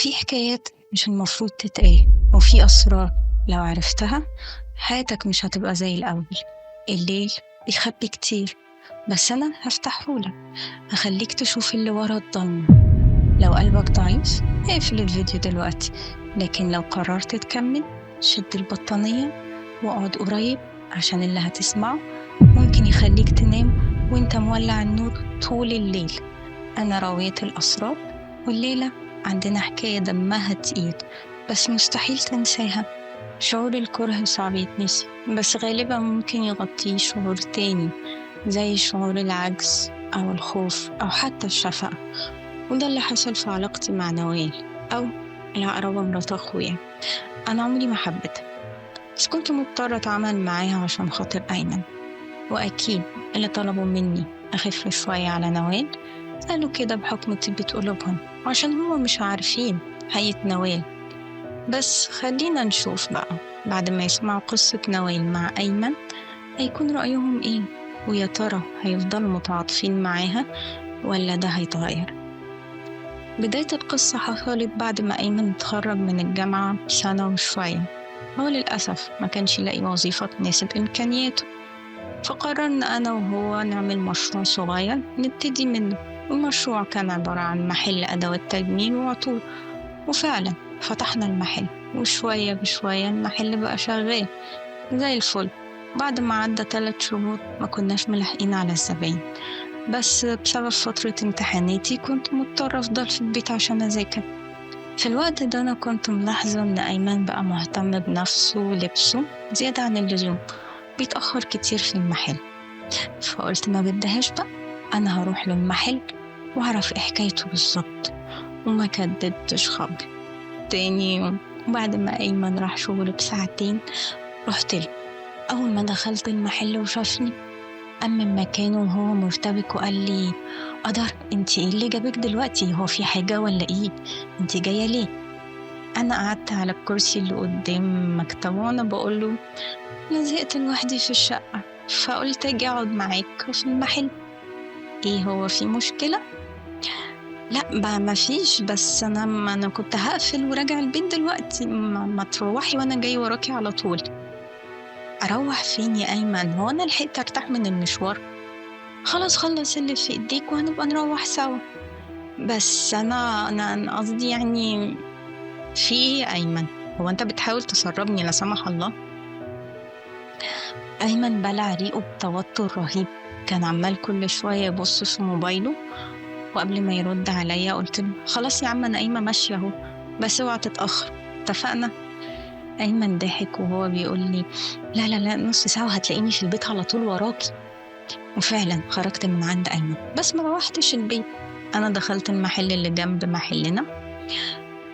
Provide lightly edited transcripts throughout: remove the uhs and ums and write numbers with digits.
في حكايات مش المفروض تتقال، وفي أسرار لو عرفتها حياتك مش هتبقى زي الأول. الليل بيخبي كتير، بس أنا هفتحهولك، هخليك تشوف اللي ورا الضلمة. لو قلبك ضعيف اقفل الفيديو دلوقتي، لكن لو قررت تكمل شد البطانية واقعد قريب، عشان اللي هتسمعه ممكن يخليك تنام وانت مولع النور طول الليل. أنا راوية الأسرار، والليلة عندنا حكاية دمها تقيل بس مستحيل تنساها. شعور الكره صعب يتنسي، بس غالبا ممكن يغطيه شعور تاني زي شعور العجز أو الخوف أو حتى الشفقة، وده اللي حصل في علاقتي مع نوال أو العقربة مرات أخويا. أنا عمري ما حبيتها، بس كنت مضطرة أتعامل معاها عشان خاطر أيمن، وأكيد اللي طلبوا مني أخف شوية على نوال قالوا كده بحكم طيبة قلوبهم، عشان هما مش عارفين حقيقة نوال. بس خلينا نشوف بقى بعد ما يسمعوا قصة نوال مع أيمن هيكون رأيهم إيه، ويا ترى هيفضلوا متعاطفين معاها ولا ده هيتغير. بداية القصة حصلت بعد ما أيمن اتخرج من الجامعة بسنة وشوية. هو للأسف ما كانش يلاقي وظيفة تناسب إمكانياته، فقررنا أنا وهو نعمل مشروع صغير نبتدي منه. المشروع كان عبارة عن محل أدوات تجميل وعطور، وفعلا فتحنا المحل، وشوية بشوية المحل بقى شغال زي الفل. بعد ما عدى 3 شهور ما كناش ملاحقين على الزباين، بس بسبب فترة امتحاناتي كنت مضطرة أفضل في البيت عشان أذاكر. في الوقت ده أنا كنت ملاحظة إن أيمن بقى مهتم بنفسه ولبسه زيادة عن اللزوم، بيتأخر كتير في المحل. فقلت ما بدهاش بقى، أنا هروح للمحل وأعرف إيه حكايته بالظبط. وما كدبتش خبر. تاني يوم وبعد ما أيمن راح شغله بساعتين رحت له. أول ما دخلت المحل وشافني قام من مكانه وهو مرتبك وقال لي: قدر، انت ايه اللي جابك دلوقتي؟ هو في حاجة ولا ايه؟ انت جاية ليه؟ أنا قعدت على الكرسي اللي قدام مكتبه وأنا بقول له: أنا زهقت لوحدي في الشقة، فقلت أجي أقعد معاك في المحل. إيه هو في مشكلة؟ لا ما فيش، بس أنا كنت هقفل وراجع البيت دلوقتي، ما تروحي وأنا جاي وراكي على طول. أروح فين يا أيمن؟ هو أنا لحقت أرتاح من المشوار؟ خلاص خلص اللي في إيديك وهنبقى نروح سوا. بس أنا قصدي يعني في إيه يا أيمن؟ هو أنت بتحاول تسربني لا سمح الله؟ أيمن بلع ريقه بتوتر رهيب، كان عمال كل شوية يبص في موبايله، وقبل ما يرد عليا قلت له: خلاص يا عم أنا قايمة ماشية أهو، بس اوعى تتأخر، اتفقنا؟ أيمن ضحك وهو بيقول لي: لا لا لا، نص ساعة وهتلاقيني في البيت على طول وراكي. وفعلا خرجت من عند أيمن، بس ما روحتش البيت. أنا دخلت المحل اللي جنب محلنا،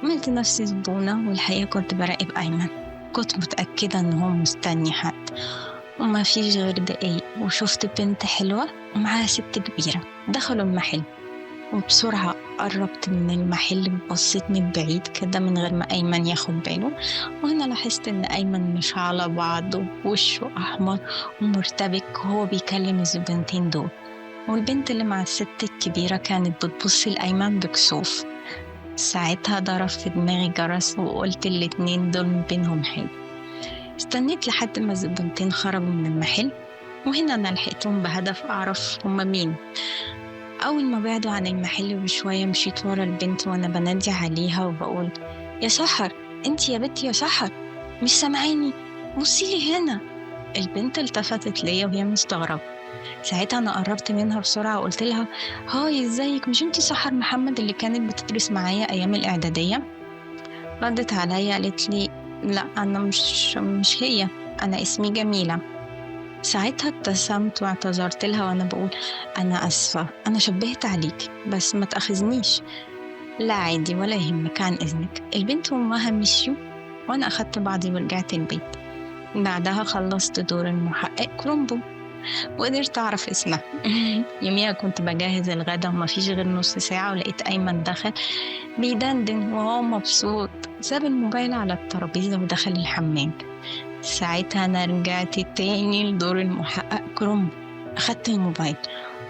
عملت نفسي زبونة، والحقيقة كنت براقب أيمن، كنت متأكدة إن هو مستني حد. وما فيش غير دقايق وشفت بنت حلوة ومعاها ست كبيرة دخلوا المحل، وبسرعة قربت من المحل، بصيت من بعيد كده من غير ما أيمن ياخد باله. وهنا لاحظت إن أيمن مش على بعضه، وشه أحمر ومرتبك وهو بيكلم الزبونتين دول، والبنت اللي مع الست الكبيرة كانت بتبص لأيمن بكسوف. ساعتها ضرب في دماغي جرس وقلت الاتنين دول بينهم حاجة. استنيت لحد ما الزبونتين خرجوا من المحل، وهنا أنا لحقتهم بهدف أعرف هما مين. أول ما بعدوا عن المحل بشوية مشيت ورا البنت وأنا بنادي عليها وبقول: يا سحر، انتي يا بنتي، يا سحر، مش سامعاني؟ بصيلي هنا. البنت التفتت ليا وهي مستغربة. ساعتها أنا قربت منها بسرعة وقلت لها: هاي ازيك، مش انتي سحر محمد اللي كانت بتدرس معايا أيام الإعدادية؟ ردت عليا قالت لي: لا أنا مش هي، أنا اسمي جميلة. ساعتها ابتسمت واعتذرت لها وأنا بقول: أنا أسفة، أنا شبهت عليك، بس ما تأخذنيش. لا عادي ولا يهمك، عن إذنك. البنت وأمها مشيوا وأنا أخدت بعضي ورجعت البيت. بعدها خلصت دور المحقق كرومبو وقدرت أعرف اسمها. يوميها كنت بجهز الغدا وما فيش غير نص ساعة، ولقيت أيمن دخل بيدندن وهو مبسوط، ساب الموبايل على الترابيزة ودخل الحمام. ساعتها أنا رجعت تاني لدور المحقق كرومبو، أخدت الموبايل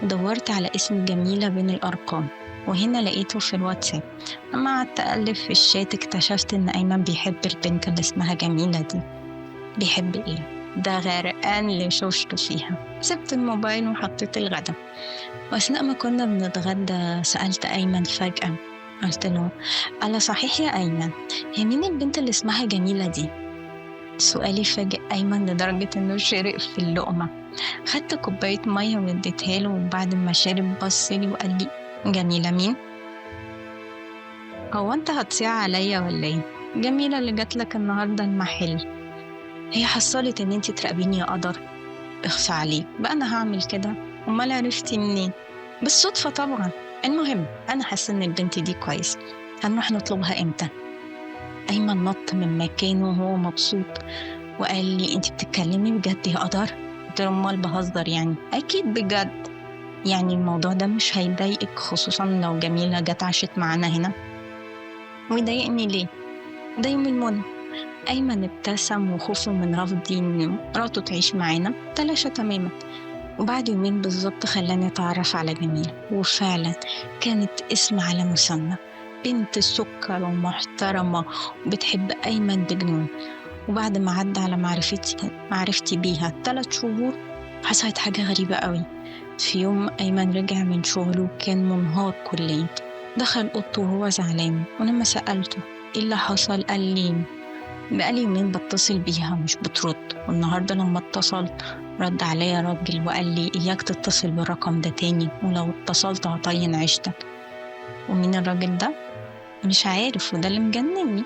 ودورت على اسم جميلة بين الأرقام، وهنا لقيته في الواتساب. لما قعدت أقلب في الشات اكتشفت إن أيمن بيحب البنت اللي اسمها جميلة دي. بيحب إيه؟ ده غرقان اللي شوشته فيها. سبت الموبايل وحطيت الغدا، وأثناء ما كنا بنتغدى سألت أيمن فجأة، قلت له ألا صحيح يا أيمن، هي مين البنت اللي اسمها جميلة دي؟ سؤالي فاجئ أيمن لدرجة إنه شرق في اللقمة. خدت كوباية مية واديتها له، وبعد ما شرب بص لي وقال لي جميلة مين؟ هو أنت هتصيع عليا ولا إيه؟ جميلة اللي جات لك النهاردة المحل، هي حصلت إن أنت تراقبيني يا قدر؟ اخصى عليك بقى، أنا هعمل كده؟ أمال عرفتي منين؟ بالصدفة طبعا. المهم أنا حاسة إن البنت دي كويس، هنروح نطلبها إمتى؟ أيمن نط من مكانه وهو مبسوط وقال لي أنت بتتكلمي بجد يا قدر؟ قلت له أمال بهزر يعني؟ أكيد بجد، يعني الموضوع ده مش هيضايقك، خصوصا لو جميلة جت عاشت معانا هنا. ويضايقني ليه؟ ده يوم المنى. أيمن ابتسم وخوفه من رفضي إن مراته تعيش معانا تلاشى تماما. وبعد يومين بالظبط خلاني أتعرف على جميلة، وفعلا كانت اسم على مسمى، بنت سكر ومحترمة وبتحب أيمن بجنون. وبعد ما عدى على معرفتي بيها 3 شهور حصلت حاجة غريبة قوي. في يوم أيمن رجع من شغله كان منهار كليا، دخل أوضته وهو زعلان، ولما سألته إيه اللي حصل قال لي بقالي يومين بتصل بيها مش بترد، والنهاردة لما اتصلت رد عليا راجل وقال لي إياك تتصل بالرقم ده تاني، ولو اتصلت هطين عيشتك. ومين الراجل ده؟ مش عارف، وده اللي مجنني.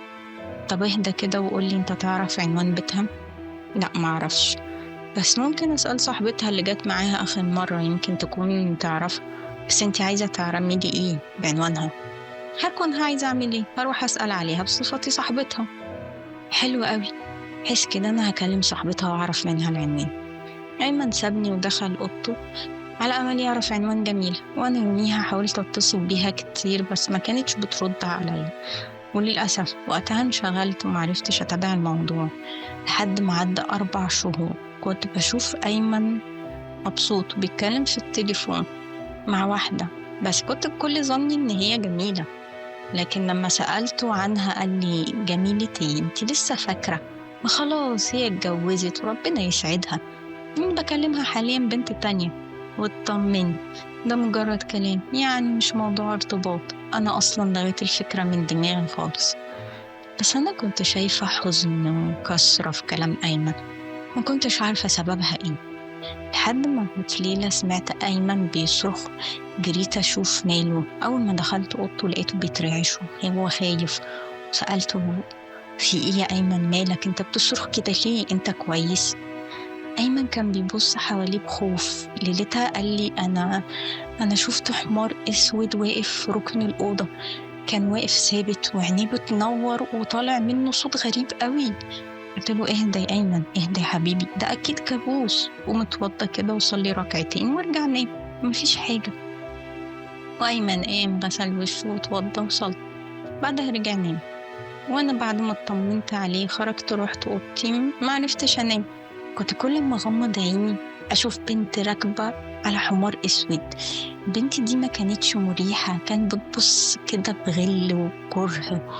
طب اهدى كده وقول لي انت تعرف عنوان بيتها؟ لا معرفش، بس ممكن اسأل صاحبتها اللي جت معاها آخر مرة، يمكن تكون تعرفها. بس انت عايزة تعرمي لي ايه بعنوانها؟ هكون عايزة اعمل ايه؟ هروح اسأل عليها بصفتي صاحبتها. حلو قوي، حس كده انا هكلم صاحبتها واعرف منها العنوان. أيمن سابني ودخل اوضته على امل يعرف عنوان جميل، وانا يوميها حاولت اتصل بيها كتير بس ما كانتش بترد عليا، وللاسف وقتها انشغلت ومعرفتش اتابع الموضوع لحد ما عدى 4 شهور. كنت بشوف أيمن مبسوط وبيتكلم في التليفون مع واحدة، بس كنت بكل ظني إن هي جميلة، لكن لما سألته عنها قال لي جميلتي انت لسه فاكرة؟ ما خلاص هي اتجوزت وربنا يسعدها، مين بكلمها حاليا؟ بنت تانية. واطمني ده مجرد كلام، يعني مش موضوع ارتباط، أنا أصلا لغيت الفكرة من دماغي خالص. بس أنا كنت شايفة حزن وكسرة في كلام أيمن، ما كنتش عارفة سببها إيه، لحد ما في ليلة سمعت أيمن بيصرخ، جريت أشوف ماله. أول ما دخلت أوضته لقيته بيترعش وهو خايف. سألته في إيه يا أيمن، مالك أنت بتصرخ كده ليه، أنت كويس؟ أيمن كان بيبص حواليه بخوف. ليلتها قال لي أنا شفت حمار أسود واقف في ركن الأوضة، كان واقف ثابت وعينيه بتنور وطالع منه صوت غريب قوي. قلت له اهدى يا أيمن، اهدى يا حبيبي، ده أكيد كابوس، ومتوضى كده وصلي 2 وارجع نام، مفيش حاجة. وأيمن قام غسل وشه وتوضى وصلى، بعدها رجع نام. وأنا بعد ما اطمنت عليه خرجت رحت أوضتي، ما عرفتش أنام. كنت كل ما أغمض عيني أشوف بنت راكبة على حمار أسود. البنت دي ما كانتش مريحة، كانت بتبص كده بغل وكره.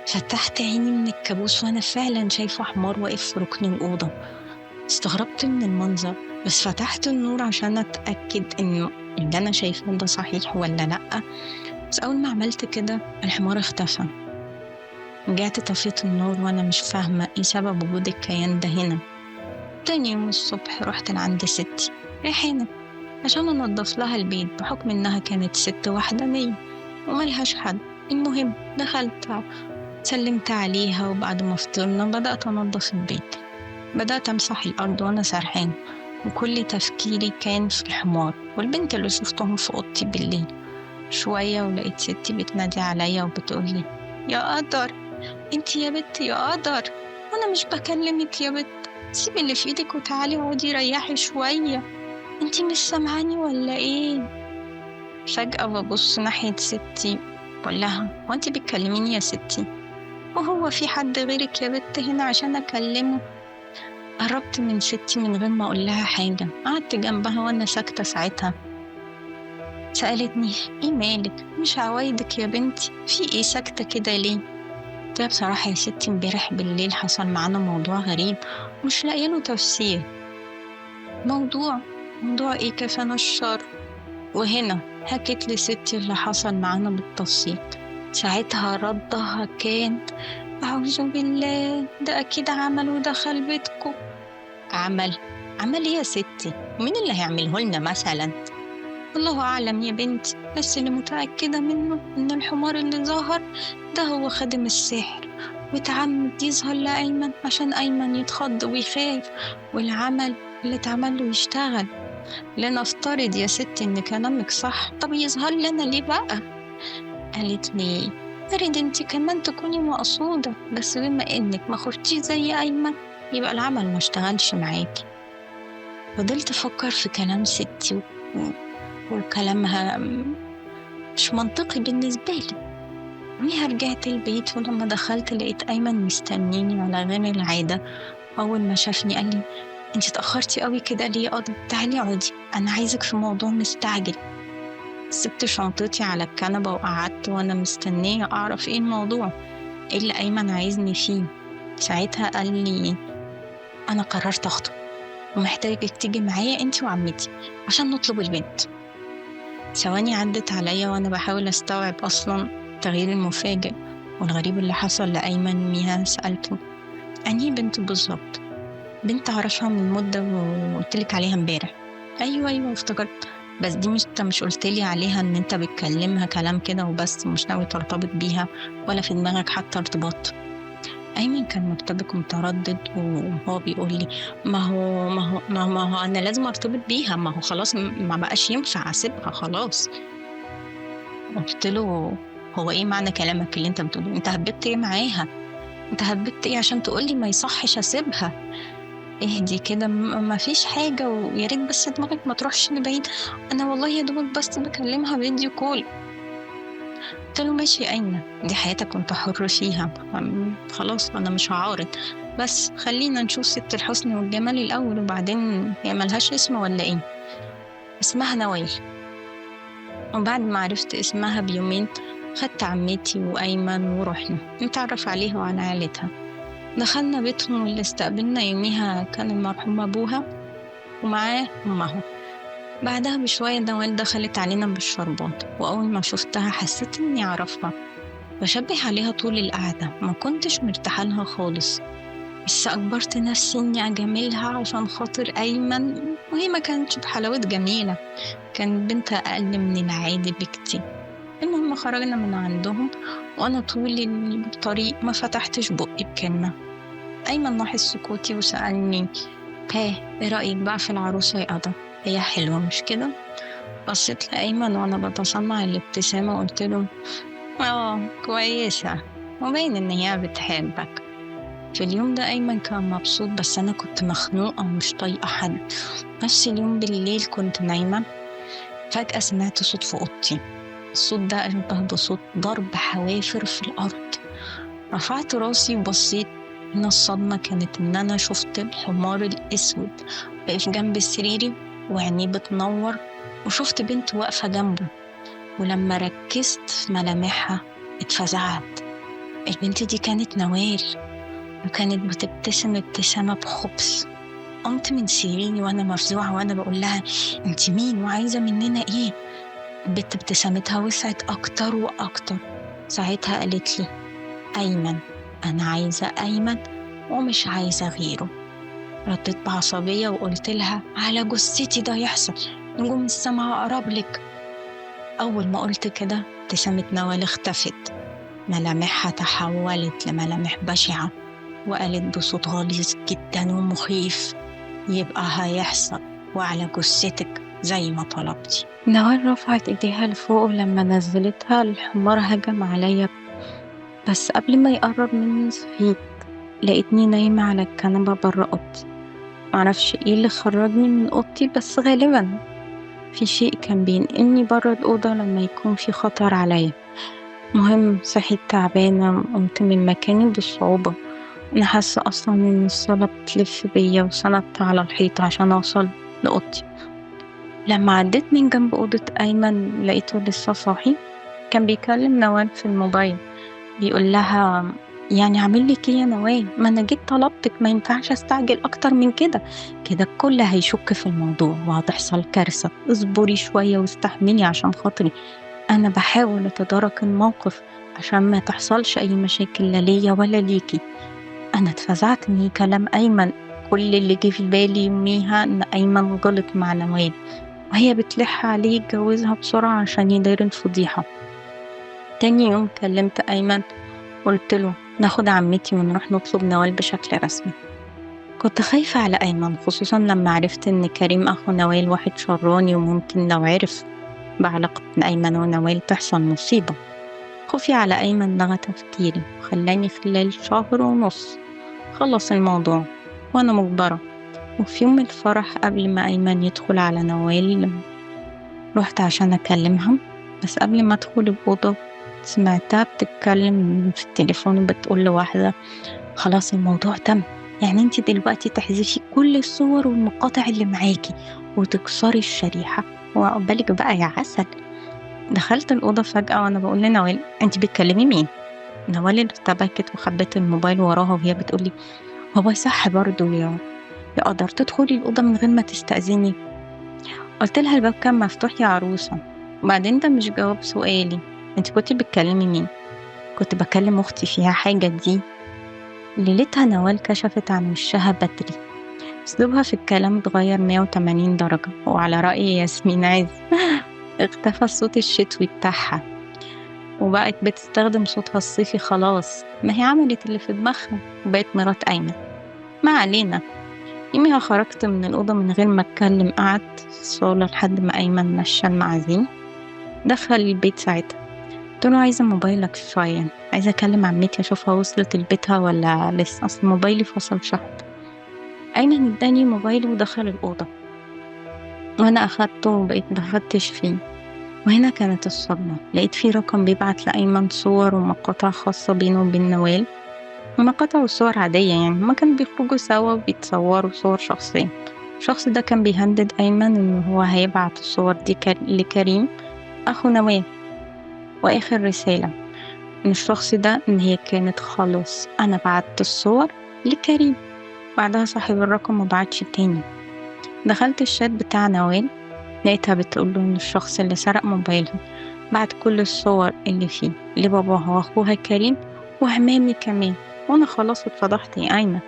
فتحت عيني من الكابوس وأنا فعلا شايفة حمار واقف في ركن الأوضة. استغربت من المنظر، بس فتحت النور عشان أتأكد إنه اللي أنا شايفه ده صحيح ولا لأ. بس أول ما عملت كده الحمار اختفى. رجعت طفيت النور وأنا مش فاهمة إيه سبب وجود الكيان ده هنا. تاني يوم الصبح رحت لعند ستي ريحانة عشان أنضف لها البيت، بحكم إنها كانت ست وحدانية وملهاش حد. المهم دخلت سلمت عليها، وبعد ما فطرنا بدأت أنضف البيت. بدأت أمسح الأرض وأنا سرحان، وكل تفكيري كان في الحمار والبنت اللي شفتهم في أوضتي بالليل. شوية ولقيت ستي بتنادي عليا وبتقولي يا قدر، انتي يا بت يا قدر، وأنا مش بكلمك يا بت، سيبي اللي في ايدك وتعالي اقعدي ريحي شوية، انتي مش سامعاني ولا ايه؟ فجأة ببص ناحية ستي بقول لها هو انتي بتكلميني يا ستي؟ وهو في حد غيرك يا بت هنا عشان اكلمه؟ قربت من ستي من غير ما اقول لها حاجة، قعدت جنبها وانا ساكتة ساعتها. سألتني إيه مالك؟ مش عوايدك يا بنتي، في إيه ساكتة كده ليه؟ قلت لها بصراحة يا ستي امبارح بالليل حصل معانا موضوع غريب مش لاقيه له تفسير. موضوع إيه؟ كفانا الشر. وهنا حكت لي ستي اللي حصل معانا بالتفصيل. ساعتها ردها كان أعوذ بالله، ده أكيد عمل ودخل بيتكم. عمل إيه يا ستي؟ مين اللي هيعمله لنا مثلا؟ الله أعلم يا بنتي، بس اللي متأكدة منه إن الحمار اللي ظهر ده هو خادم السحر، واتعمد يظهر لأيمن عشان أيمن يتخض ويخاف، والعمل اللي اتعمل له يشتغل. لنفترض يا ستي إن كلامك صح، طب يظهر لنا ليه بقى؟ قالت لي اريد انت كمان تكوني مقصودة، بس بما إنك ما خفتيش زي أيمن يبقى العمل ما اشتغلش معاكي. فضلت أفكر في كلام ستي وكلامها مش منطقي بالنسبة لي. ويها رجعت البيت، ولما دخلت لقيت أيمن مستنيني على غير العادة. أول ما شافني قال لي انت اتأخرتي قوي كده ليه يا قضا؟ تعالي اقعدي، أنا عايزك في موضوع مستعجل. سبت شنطتي على الكنبة وقعدت وأنا مستنية أعرف إيه الموضوع، إيه اللي أيمن عايزني فيه. ساعتها قال لي أنا قررت أخطب ومحتاجك تيجي معايا أنت وعمتي عشان نطلب البنت. ثواني عدت عليا وأنا بحاول أستوعب أصلا التغيير المفاجئ والغريب اللي حصل لأيمن. ميها سألته أنهي بنت بالظبط؟ بنت أعرفها من مدة وقلتلك عليها امبارح. أيوة افتكرت، بس دي مش قلتلي عليها إن أنت بتكلمها كلام كده وبس، مش ناوي ترتبط بيها ولا في دماغك حتى ارتباط. أيمن كان مرتبك ومتردد وهو بيقول لي ما هو أنا لازم أرتبط بيها، ما هو خلاص ما بقاش ينفع أسيبها خلاص. قلت له هو إيه معنى كلامك اللي أنت بتقوله؟ أنت هببت إيه معاها؟ أنت هببت إيه عشان تقولي ما يصحش أسيبها؟ اهدي كده، ما فيش حاجة، ويا ريت بس دماغك ما تروحش لبعيد، أنا والله يا دوبك بس بكلمها فيديو كول. قلت له ماشي يا أيمن، دي حياتك وانت حر فيها، خلاص أنا مش هعارض، بس خلينا نشوف ست الحسن والجمال الأول، وبعدين هي ملهاش اسم ولا إيه؟ اسمها نوال. وبعد ما عرفت اسمها بيومين خدت عمتي وأيمن ورحنا نتعرف عليها وعلى عائلتها. دخلنا بيتهم واللي استقبلنا يوميها كان المرحوم أبوها ومعاه أمها. بعدها بشوية نوال دخلت علينا بالشربات، وأول ما شفتها حسيت إني أعرفها، بشبه عليها طول القعدة، ما كنتش مرتاحة لها خالص، بس أجبرت نفسي إني أجاملها عشان خاطر أيمن، وهي ما كانتش بحلاوة جميلة، كانت بنت أقل من العادي بكتير. المهم خرجنا من عندهم وأنا طول الطريق ما فتحتش بقي بكلمة. أيمن لاحظ سكوتي وسألني ها إيه رأيك بقى في العروسة يا قضا؟ هي حلوة مش كده؟ بصيت لأيمن وأنا بتصنع الابتسامة وقلت له كويسة، وباين إن هي بتحبك. في اليوم ده أيمن كان مبسوط، بس أنا كنت مخنوقة ومش طايقة حد. نفس اليوم بالليل كنت نايمة، فجأة سمعت صوت في أوضتي. الصوت ده أشبه بصوت ضرب حوافر في الأرض. رفعت راسي وبصيت، هنا الصدمة كانت إن أنا شفت الحمار الأسود واقف جنب سريري وعينيه بتنور، وشفت بنت واقفة جنبه، ولما ركزت في ملامحها اتفزعت. البنت دي كانت نوال، وكانت بتبتسم ابتسامة بخبث. قمت من سريري وأنا مفزوعة وأنا بقول لها أنت مين وعايزة مننا إيه؟ البت ابتسامتها وسعت أكتر وأكتر. ساعتها قالت لي أيمن، أنا عايزة أيمن ومش عايزة غيره. رديت بعصبية وقلت لها على جثتي ده يحصل، نجوم السما أقرب لك. أول ما قلت كده ابتسامة نوال اختفت، ملامحها تحولت لملامح بشعة، وقالت بصوت غليظ جدا ومخيف يبقى هيحصل وعلى جثتك زي ما طلبتي. نوال رفعت ايديها لفوق، ولما نزلتها الحمار هجم عليا، بس قبل ما يقرب مني صحيت، لقيتني نايمة على الكنبة برا أوضتي. معرفش ايه اللي خرجني من أوضتي، بس غالبا في شيء كان بينقلني برا الأوضة لما يكون في خطر عليا. مهم صحيت تعبانة، قمت من مكاني بصعوبة، أنا حاسة أصلا إن الصالة بتلف بيا، وسندت على الحيط عشان أوصل لأوضتي. لما عديت من جنب أوضة أيمن لقيته لسه صاحي، كان بيكلم نوال في الموبايل، بيقول لها يعني عامل لك ايه يا نوال؟ ما انا جيت طلبتك، ما ينفعش استعجل اكتر من كده، كده الكل هيشك في الموضوع وهتحصل كارثة، اصبري شوية واستحملي عشان خاطري، انا بحاول اتدارك الموقف عشان ما تحصلش اي مشاكل لا ليا ولا ليكي. انا اتفزعت من كلام ايمن، كل اللي جه في بالي يوميها ان ايمن غلط مع نوال وهي بتلح عليه يتجوزها بسرعة عشان يدير الفضيحة. تاني يوم كلمت ايمن قلت له ناخد عمتي ونروح نطلب نوال بشكل رسمي. كنت خايفة على أيمن، خصوصا لما عرفت إن كريم أخو نوال واحد شراني وممكن لو عرف بعلاقة أيمن ونوال تحصل مصيبة. خوفي على أيمن لغى تفكيري وخلاني خلال 1.5 شهر خلص الموضوع وأنا مجبرة. وفي يوم الفرح قبل ما أيمن يدخل على نوال رحت عشان أكلمها، بس قبل ما أدخل الأوضة سمعتها بتتكلم في التليفون وبتقول لواحدة خلاص الموضوع تم، يعني انت دلوقتي تحذفي كل الصور والمقاطع اللي معاكي وتكسري الشريحة وعقبالك بقى يا عسل. دخلت الأوضة فجأة وأنا بقول لنوال انت بتكلمي مين؟ نوال ارتبكت وخبت الموبايل وراها وهي بتقولي هو صح برضو يا قدر تدخلي الأوضة من غير ما تستأذني؟ قلت لها الباب كان مفتوح يا عروسة، وبعدين ده مش جواب سؤالي، انت كنت بتكلمي مين؟ كنت بكلم اختي فيها حاجة دي. ليلتها نوال كشفت عن وشها بدري، اسلوبها في الكلام اتغير 180 درجة، وعلى رأي ياسمين عز اختفى الصوت الشتوي بتاعها وبقت بتستخدم صوتها الصيفي. خلاص ما هي عملت اللي في دماغها وبقت مرات أيمن. ما علينا، يوميها خرجت من الأوضة من غير ما أتكلم، قعدت في الصالة لحد ما أيمن مشى المعازيم. دخل البيت ساعتها قلت له عايزة موبايلك شوية، عايزة أكلم عمتي أشوفها وصلت لبيتها ولا لسه، أصل موبايلي فصل شحن. أيمن اداني موبايله ودخل الأوضة وأنا أخدته وبقيت بفتش فيه، وهنا كانت الصدمة. لقيت فيه رقم بيبعت لأيمن صور ومقاطع خاصة بينه وبين نوال، ومقاطع وصور عادية، يعني هما كانوا بيخرجوا سوا وبيتصوروا صور شخصية. الشخص ده كان بيهدد أيمن إن هو هيبعت الصور دي لكريم أخو نوال. وآخر رسالة من الشخص ده إن هي كانت خلاص أنا بعت الصور لكريم. بعدها صاحب الرقم ما بعتش تاني. دخلت الشات بتاع نوال لقيتها بتقوله إن الشخص اللي سرق موبايلها بعت كل الصور اللي فيه لباباها وأخوها كريم وعمامي كمان، وأنا خلاص اتفضحت يا أيمن،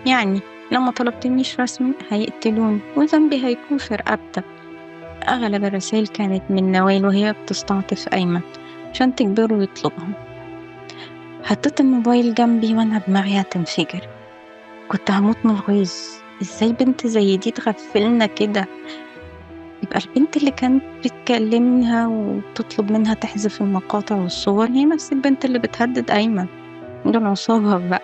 يعني لو ما طلبتنيش رسمي هيقتلوني وذنبي هيكون في رقبتك. أغلب الرسائل كانت من نوال وهي بتستعطف أيمن عشان تجبره يطلبها. حطيت الموبايل جنبي وأنا دماغي هتنفجر، كنت هموت من الغيظ. إزاي بنت زي دي تغفلنا كده؟ يبقى البنت اللي كانت بتكلمها وتطلب منها تحذف المقاطع والصور هي نفس البنت اللي بتهدد أيمن. دول عصابة بقى.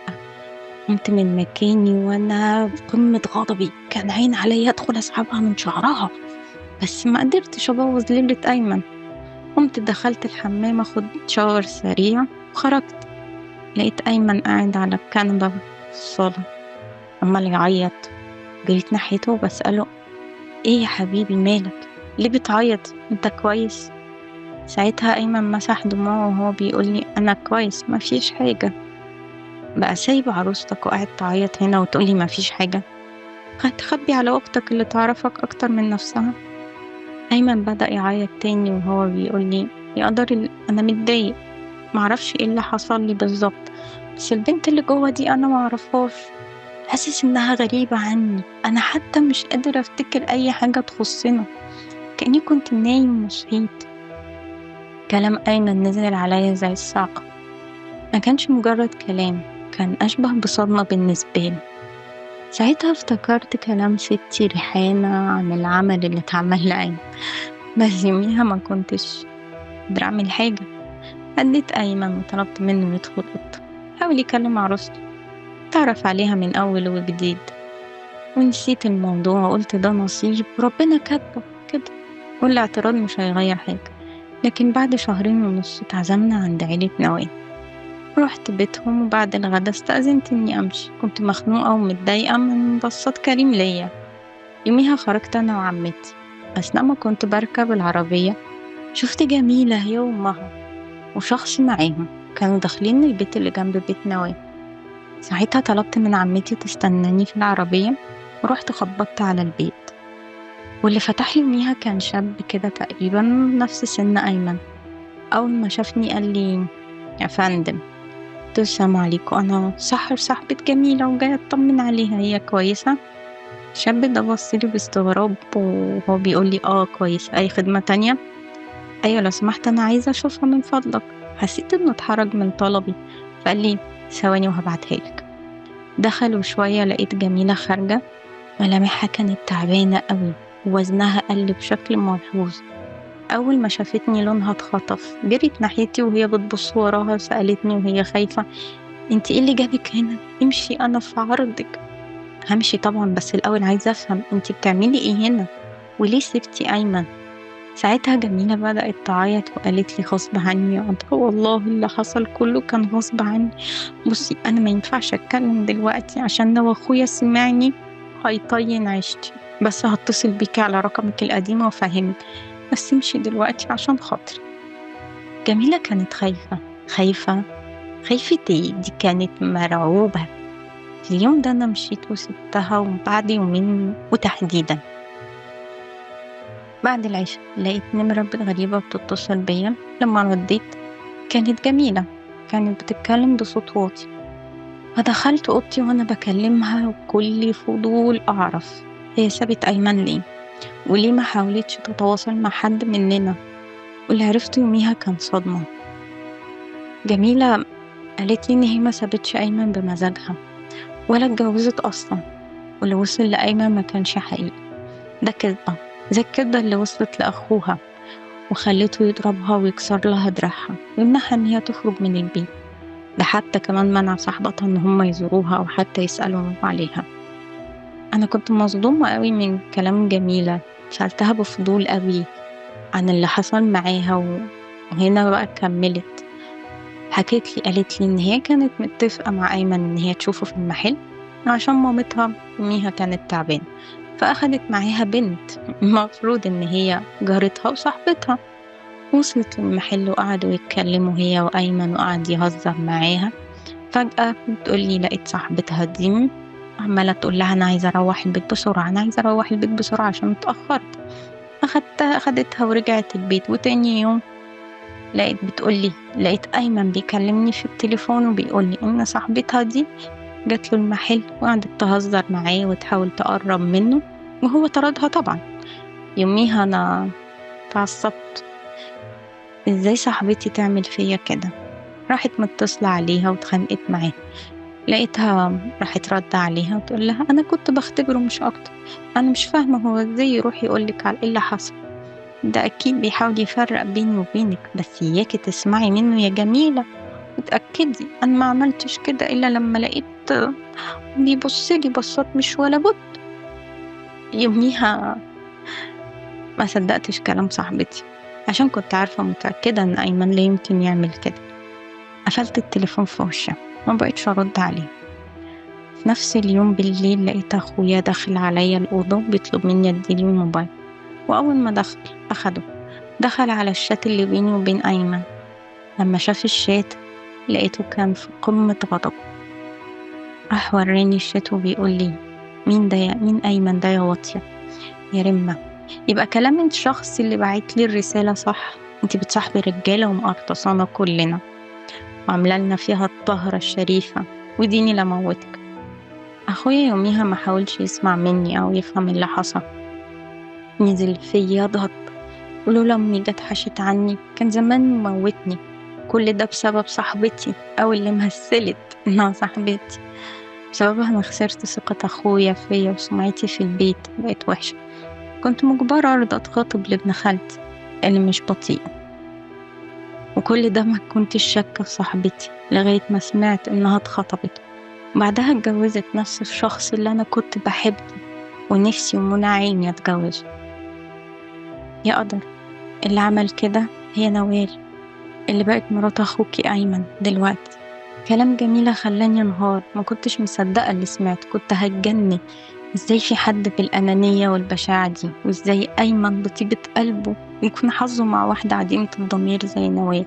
قمت من مكاني وأنا في قمة غضبي، كان عين عليا أدخل أسحبها من شعرها، بس ما قدرتش أبوظ ليلة أيمن. قمت دخلت الحمام أخد شاور سريع وخرجت، لقيت أيمن قاعد على الكنبة في الصالة عمال يعيط. جريت ناحيته وبسأله إيه يا حبيبي مالك؟ ليه بتعيط؟ أنت كويس؟ ساعتها أيمن مسح دموعه وهو بيقولي أنا كويس مفيش حاجة. بقى سايب عروستك وقاعد تعيط هنا وتقولي مفيش حاجة؟ هتخبي على أختك اللي تعرفك أكتر من نفسها؟ أيمن بدأ يعيط تاني وهو بيقولي يا قدر أنا متضايق، معرفش إيه اللي حصل لي بالظبط، بس البنت اللي جوه دي أنا معرفهاش، حاسس إنها غريبة عني، أنا حتى مش قادرة أفتكر أي حاجة تخصنا، كأني كنت نايم وصحيت. كلام أيمن نزل عليا زي الصعقة، ما كانش مجرد كلام، كان أشبه بصدمة بالنسبة لي. ساعتها افتكرت كلام ستي ريحانة عن العمل اللي اتعمل لأيمن، بس يوميها ما كنتش قادرة أعمل حاجة. هديت أيمن وطلبت منه يدخل أوضته، حاول يكلم عروسته تعرف عليها من أول وجديد، ونسيت الموضوع وقلت ده نصيب وربنا كاتبه كده، والاعتراض مش هيغير حاجة. لكن بعد 2.5 شهر اتعزمنا عند عيلة نوال، رحت بيتهم وبعد الغدا استأذنت إني أمشي، كنت مخنوقة ومتضايقة من بصات كريم ليا. يوميها خرجت أنا وعمتي، أثناء ما كنت بركب العربية شفت جميلة هي وأمها وشخص معاهم، كانوا داخلين البيت اللي جنب بيت نوال. ساعتها طلبت من عمتي تستناني في العربية ورحت خبطت على البيت، واللي فتح لي يوميها كان شاب كده تقريبا نفس سن أيمن. أول ما شافني قال لي يا فندم، قلت له السلام عليكم، أنا سحر صاحبة جميلة وجاية أطمن عليها، هي كويسة؟ الشاب ده بص لي باستغراب وهو بيقول لي آه كويس، أي خدمة تانية؟ أيوة لو سمحت أنا عايزة أشوفها من فضلك. حسيت إنه اتحرج من طلبي فقال لي ثواني وهبعتها لك. دخلوا شوية لقيت جميلة خارجة، ملامحها كانت تعبانة قوي ووزنها قل بشكل ملحوظ. أول ما شافتني لونها اتخطف، جريت ناحيتي وهي بتبص وراها، سألتني وهي خايفة انت ايه اللي جابك هنا؟ امشي أنا في عرضك. همشي طبعا، بس الأول عايزة أفهم انت بتعملي ايه هنا وليه سبتي أيمن؟ ساعتها جميلة بدأت تعيط وقالت لي غصب عني يا قطة، والله اللي حصل كله كان غصب عني. بصي أنا ما ينفعش أتكلم دلوقتي عشان لو أخويا سمعني هيطين عيشتي، بس هتصل بيكي على رقمك القديم وافهمك، بس امشي دلوقتي عشان خاطري. جميلة كانت خايفة خايفة خايفة ايه؟ دي كانت مرعوبة. في اليوم ده أنا مشيت وسبتها، وبعد يومين وتحديدا بعد العشاء لقيت نمرة غريبة بتتصل بيا. لما رديت كانت جميلة، كانت بتتكلم بصوت واطي. فدخلت أوضتي وأنا بكلمها وكل فضول أعرف هي سابت أيمن ليه وليه ما حاولتش تتواصل مع حد مننا. واللي عرفته يوميها كان صدمة. جميلة قالت لي إن هي ما سابتش أيمن بمزاجها ولا اتجوزت أصلا، واللي وصل لأيمن ما كانش حقيقي، ده كذبة زي الكذبة اللي وصلت لأخوها وخلته يضربها ويكسر لها دراعها ويمنعها إن هي تخرج من البيت. ده حتى كمان منع صاحبتها إن هم يزوروها أو حتى يسألوا عليها. أنا كنت مصدومة قوي من كلام جميلة، سألتها بفضول قوي عن اللي حصل معاها، وهنا بقى كملت حكيت لي، قالت لي إن هي كانت متفقة مع أيمن إن هي تشوفه في المحل عشان مامتها يوميها كانت تعبانة، فأخدت معاها بنت المفروض إن هي جارتها وصاحبتها. وصلت المحل وقعدوا يتكلموا هي وأيمن وقعد يهزر معاها. فجأة بتقولي لقيت صاحبتها دي عمالة تقول لها أنا عايزة أروح البيت بسرعة، أنا عايزة أروح البيت بسرعة عشان اتأخرت. أخدتها ورجعت البيت. وتاني يوم لقيت بتقولي لقيت أيمن بيكلمني في التليفون وبيقولي إن صاحبتها دي جات له المحل وقعدت تهزر معاه وتحاول تقرب منه وهو طردها طبعا. يوميها أنا اتعصبت، إزاي صاحبتي تعمل فيا كده؟ راحت متصلة عليها واتخانقت معاها، لقيتها راحت رد عليها وتقول لها أنا كنت بختبره مش أكتر، أنا مش فاهمة هو إزاي يروح يقولك على إيه اللي حصل، ده أكيد بيحاول يفرق بيني وبينك، بس إياكي تسمعي منه يا جميلة وتأكدي أنا ما عملتش كده إلا لما لقيت بيبصلي بصات مش ولا بد. يوميها ما صدقتش كلام صاحبتي عشان كنت عارفة متأكدة إن أيمن لا يمكن يعمل كده. قفلت التليفون في وشها ما بقيتش أرد عليه. في نفس اليوم بالليل لقيت أخويا داخل عليا الأوضة بيطلب مني أديله الموبايل، وأول ما دخل أخده، دخل على الشات اللي بيني وبين أيمن. لما شاف الشات لقيته كان في قمة غضب، راح وراني الشات وبيقول لي مين ده مين أيمن ده يا واطية يا رمة؟ يبقى كلام الشخص اللي بعت لي الرسالة صح، انتي بتصاحبي رجالة ومقرطصانة كلنا وعاملة لنا فيها الطهرة الشريفة وديني لموتك. أخويا يوميها ما حاولش يسمع مني أو يفهم اللي حصل، نزل فيا يضغط، ولولا أمي جت حشت عني كان زمان موتني. كل ده بسبب صاحبتي أو اللي مثلت إنها صاحبتي، بسببها أنا خسرت ثقة أخويا فيا وسمعتي في البيت بقت وحشة. كنت مجبرة أرضى أتخاطب لابن خالتي اللي مش بطيئة، وكل ده ما كنتش شاكة في صاحبتي لغاية ما سمعت إنها اتخطبت، وبعدها اتجوزت نفس الشخص اللي أنا كنت بحبه ونفسي ومنى عيني أتجوزه. يا قدر اللي عمل كده هي نوال اللي بقت مرات أخوكي أيمن دلوقتي. كلام جميلة خلاني انهار، ما كنتش مصدقة اللي سمعت، كنت هتجنن. إزاي في حد بالأنانية والبشاعة دي؟ وإزاي أيمن بطيبة قلبه يكون حظه مع واحدة عديمة الضمير زي نوال؟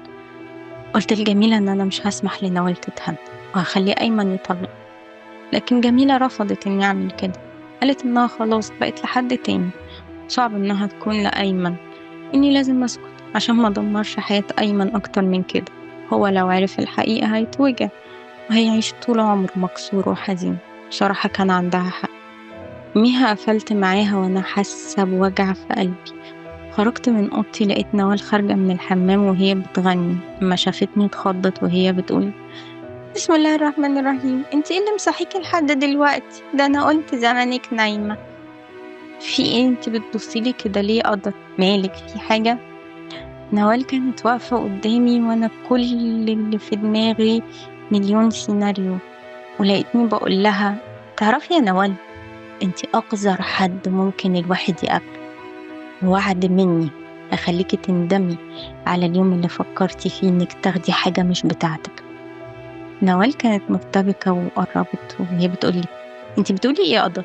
قلت لجميلة إن أنا مش هسمح لنوال تتهد وهخلي أيمن يطلق، لكن جميلة رفضت إني أعمل كده. قالت إنها خلاص بقت لحد تاني، صعب إنها تكون لأيمن، إني لازم أسكت عشان ما أدمرش حياة أيمن أكتر من كده. هو لو عرف الحقيقة هيتوجع وهيعيش طول عمره مكسور وحزين. بصراحة كان عندها حق. ميها قفلت معاها وأنا حاسة بوجع في قلبي. خرجت من أوضتي لقيت نوال خارجة من الحمام وهي بتغني. لما شافتني اتخضت وهي بتقول بسم الله الرحمن الرحيم، انت ايه اللي مصحيكي لحد دلوقتي؟ ده انا قلت زمانك نايمة. في ايه انت بتبصيلي كده ليه؟ قدر مالك، في حاجة؟ نوال كانت واقفة قدامي وانا كل اللي في دماغي مليون سيناريو، ولقيتني بقول لها تعرفي يا نوال، انت اقذر حد ممكن الواحد يقابله، وعد مني اخليكي تندمي على اليوم اللي فكرتي فيه انك تاخدي حاجة مش بتاعتك. نوال كانت مرتبكة وقربت وهي بتقولي انت بتقولي ايه يا قدر؟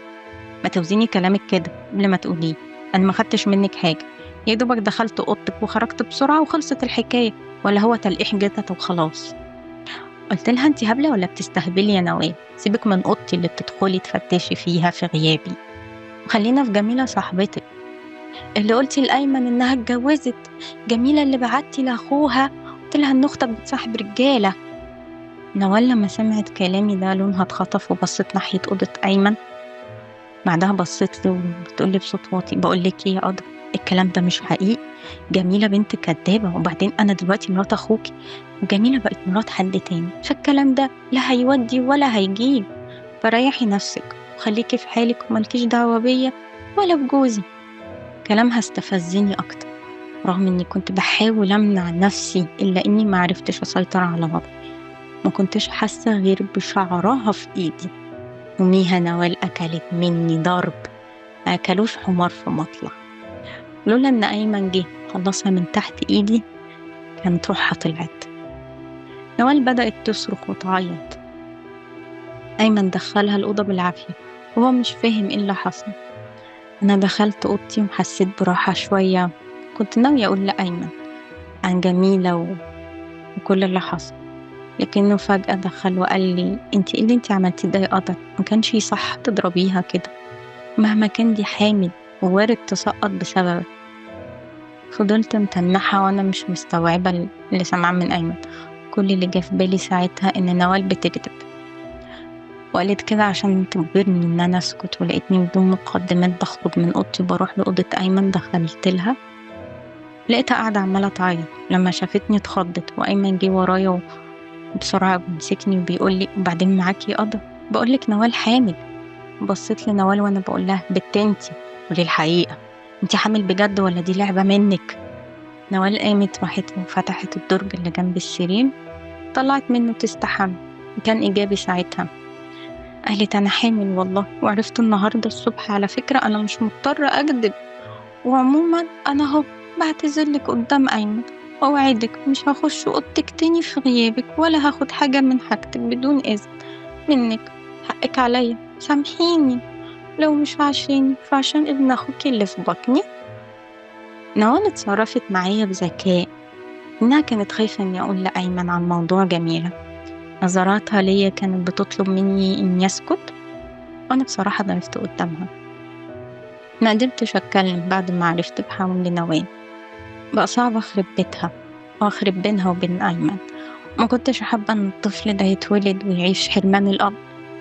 ما توزيني كلامك كده قبل ما تقوليه، انا ما خدتش منك حاجة، يا دوبك دخلت اوضتك وخرجت بسرعة وخلصت الحكاية، ولا هو تلقيح جتت وخلاص. قلت لها انت هبلة ولا بتستهبلي يا نوال؟ سيبك من اوضتي اللي بتدخلي تفتشي فيها في غيابي، وخلينا في جميلة صاحبتك اللي قلتي لأيمن انها اتجوزت، جميلة اللي بعتي لاخوها قلت لها ان اختك بتصاحب رجالة. نوال لما سمعت كلامي ده لونها اتخطف وبصت ناحية أوضة أيمن. بعدها بصت لي وبتقولي بصوت واطي بقول لك ايه يا قدر، الكلام ده مش حقيقي، جميلة بنت كدابة، وبعدين أنا دلوقتي مرات أخوكي وجميلة بقت مرات حد تاني، فالكلام ده لا هيودي ولا هيجيب، فريحي نفسك وخليكي في حالك وملكيش دعوة بيا ولا بجوزي. كلامها استفزني أكتر، رغم إني كنت بحاول أمنع نفسي إلا إني ما عرفتش أسيطر على وضعي. ما كنتش حاسة غير بشعرها في إيدي. وميها نوال أكلت مني ضرب ما أكلوش حمار في مطلع. لولا إن أيمن جه خلصها من تحت إيدي كانت روحها طلعت. نوال بدأت تصرخ وتعيط. أيمن دخلها الأوضة بالعافية وهو مش فاهم إيه اللي حصل. أنا دخلت أوضتي وحسيت براحة شوية. كنت ناوية أقول لأيمن عن جميلة وكل اللي حصل، لكنه فجأة دخل وقال لي انتي ايه اللي انتي عملتيه ده يا قدر؟ ما كانش صح تضربيها كده، مهما كان دي حامل ووارد تسقط بسببك. فضلت متنحة وانا مش مستوعبة اللي سمعه من أيمن. كل اللي جه في بالي ساعتها ان نوال بتكذب وقالت كده عشان تجبرني ان انا اسكت. ولقيتني بدون مقدمات بخرج من اوضتي وبروح لأوضة أيمن. دخلت لها لقيتها قاعدة عمالة تعيط. لما شافتني اتخضت، وأيمن جه ورايا بسرعة بيمسكني وبيقول لي وبعدين معاكي يا قدر، بقول لك نوال حامل. بصيت لنوال وانا بقول لها بت انتي قولي الحقيقة، انتي حامل بجد ولا دي لعبة منك؟ نوال قامت راحت وفتحت الدرج اللي جنب السرير، طلعت منه تستحمى. كان إيجابي ساعتها. قالت أنا حامل والله، وعرفت النهاردة الصبح. على فكرة أنا مش مضطرة أكذب، وعموما أنا أهو بعتذرلك قدام أيمن، وأوعدك مش هخش أوضتك تاني في غيابك ولا هاخد حاجة من حاجتك بدون إذن منك، حقك عليا، سامحيني لو مش عشاني فعشان ابن أخوكي اللي في بطني. نوال اتصرفت معايا بذكاء، إنها كانت خايفة إني أقول لأيمن عن موضوع جميلة. نظراتها ليا كانت بتطلب مني إني أسكت، وأنا بصراحة ضعفت قدامها. ما قدرتش أتكلم بعد ما عرفت بحمل نوال. بقى صعب أخرب بيتها وأخرب بينها وبين أيمن. ما كنتش حابة إن الطفل ده يتولد ويعيش حرمان الأب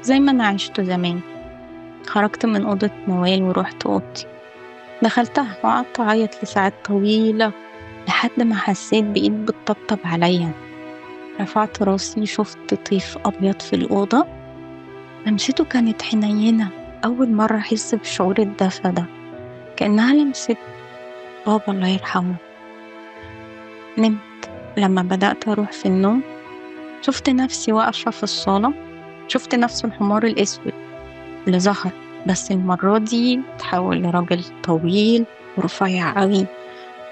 زي ما أنا عشته زمان. خرجت من أوضة نوال وروحت أوضتي، دخلتها وقعدت أعيط لساعات طويلة لحد ما حسيت بإيد بتطبطب عليا. رفعت راسي شفت طيف أبيض في الأوضة، لمسته كانت حنينة. أول مرة أحس بشعور الدفى ده، كأنها لمست بابا الله يرحمه. نمت. لما بدأت أروح في النوم شفت نفسي واقفة في الصالة، شفت نفس الحمار الأسود اللي ظهر، بس المرة دي تحول لراجل طويل ورفيع قوي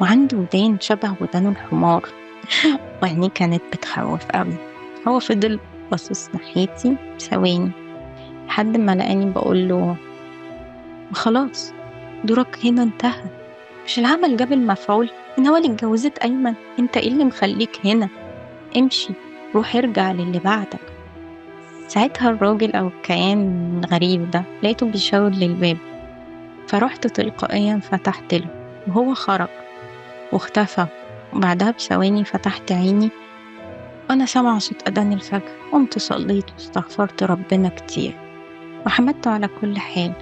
وعنده ودان شبه ودان الحمار وعينيه كانت بتخوف قوي. هو فضل باصص ناحيتي ثواني لحد ما لقاني بقول له وخلاص دورك هنا انتهى. مش العمل جاب المفعول؟ نوال اتجوزت أيمن، انت ايه اللي مخليك هنا؟ امشي، روح ارجع للي بعدك. ساعتها الراجل أو الكيان الغريب ده لقيته بيشاور للباب، فرحت تلقائيا فتحت له وهو خرج واختفى. وبعدها بثواني فتحت عيني وأنا سامعة صوت أذان الفجر. قمت صليت واستغفرت ربنا كتير وحمدته على كل حال.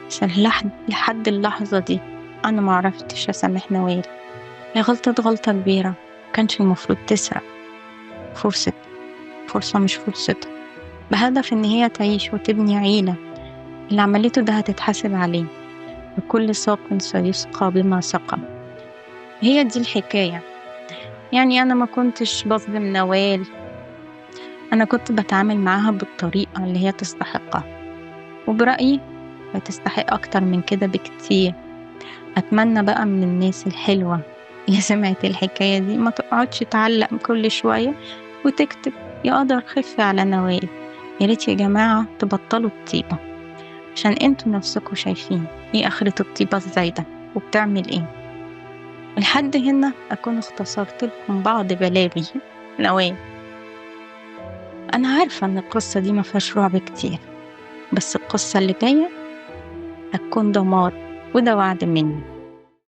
بس لحد اللحظة دي أنا معرفتش أسامح نوال. هي غلطت غلطة كبيرة، مكانش المفروض تسرق فرصة مش فرصتها، بهدف إن هي تعيش وتبني عيلة. اللي عملته ده هتتحاسب عليه، وكل ساق سيسقى بما سقى. هي دي الحكاية. يعني أنا ما كنتش بظلم نوال، أنا كنت بتعامل معاها بالطريقة اللي هي تستحقها، وبرأيي بتستحق أكتر من كده بكتير. أتمنى بقى من الناس الحلوة اللي سمعت الحكاية دي ما تقعدش تعلق كل شوية وتكتب يا قدر خف على نوال. يا ريت يا جماعة تبطلوا الطيبة، عشان انتوا نفسكوا شايفين ايه آخرة الطيبة الزايدة وبتعمل ايه. لحد هنا أكون اختصرت لكم بعض بلاوي نوال. أنا عارفة إن القصة دي ما فيهاش رعب كتير، بس القصة اللي جاية هتكون دمار، وده وعد مني.